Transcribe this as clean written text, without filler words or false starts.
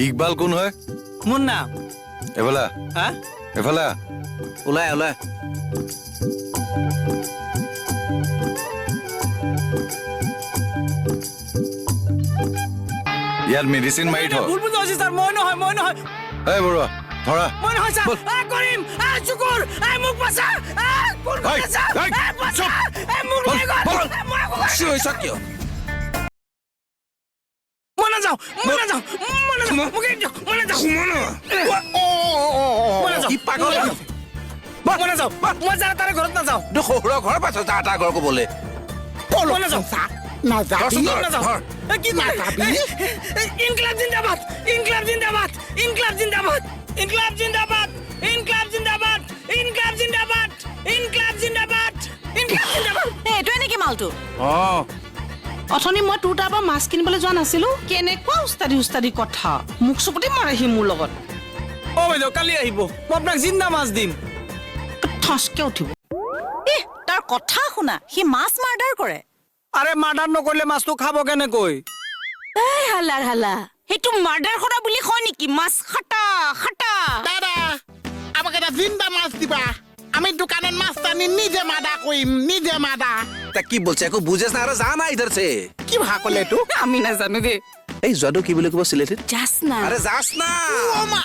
ইকবাল কোন হয়? মোৰ নাম। এফালে। হা? এফালে। ওলাই ওলাই। ইয়াত মেডিচিন মাৰি থ। ভুল বুজা হৈছে ছাৰ, মই নহয়, মই নহয়। এই বৰুৱা, ধৰা। মই নহয় ছাৰ। ব'ল। আ, কৰিম, আ, চুকুৰ, আ, মোক বচা, আ, কোন এই, বচা, এই, আ, বচা, চুপ। আ, মোক ব'ল, লৈ গ'ল। ব'ল। আ, মই একো কৰা নাই। চিঞৰিছ কিয়? মই নাযাওঁ, মই নাযাওঁ, মই নাযাওঁ, মোক এৰি দিয়ক, মই নাযাওঁ। মই নাযাওঁ। কি পাগল? মই নাযাওঁ, মই যাৰ তাৰে ঘৰত নাযাওঁ। তোৰ শহুৰৰ ঘৰ পাইছ যা তাৰ ঘৰ ক'বলৈ? মই নাযাওঁ। নাযাবি? ধৰচোন, ধৰ, নাযাওঁ। ধৰ। এ, কি কৰে? নাযাবি? এ, এ, ইনকলাব জিন্দাবাদ, ইনকলাব জিন্দাবাদ, ইনকলাব জিন্দাবাদ, ইনকলাব জিন্দাবাদ, ইনকলাব জিন্দাবাদ, ইনকলাব জিন্দাবাদ, ইনকলাব জিন্দাবাদ, ইনকলাব জিন্দাবাদ। এ, এইটোৱে নেকি মালটো? অ। অথনি মই তোৰ তাৰ পৰা মাছ কিনিবলৈ যোৱা নাছিলো? কেনেকুৱা উস্তাদি উস্তাদি কথা, মুখ চুপতি মাৰেহি মোৰ লগত। অ বাইদেউ, কালি আহিব, মই আপোনাক জিন্দা মাছ দিম। ঠচকে উঠিব। ইহ, তাৰ কথা শুনা, সি মাছ মাৰ্ডাৰ কৰে। আৰে, মাৰ্ডাৰ নকৰিলে মাছটো খাব কেনেকৈ? এই হালা হালা, সেইটো মাৰ্ডাৰ কৰা বুলি কয় নেকি? মাছ খাটা খাটা। দাদা, আমাক এটা জিন্দা মাছ দিবা, আমি দোকানত মাছ আনি নিজে মাদা কৰিম, নিজে মাদা। তা কি বলছে একো বুঝেছ না? আরে যা না ইধর সে। কি ভাষা ক'লে এইটো? আমি নাজানো দেই। এই যোৱাটো কি বুলি ক'ব চিলেটিত? যাস না। আৰে যাস না। অ মা।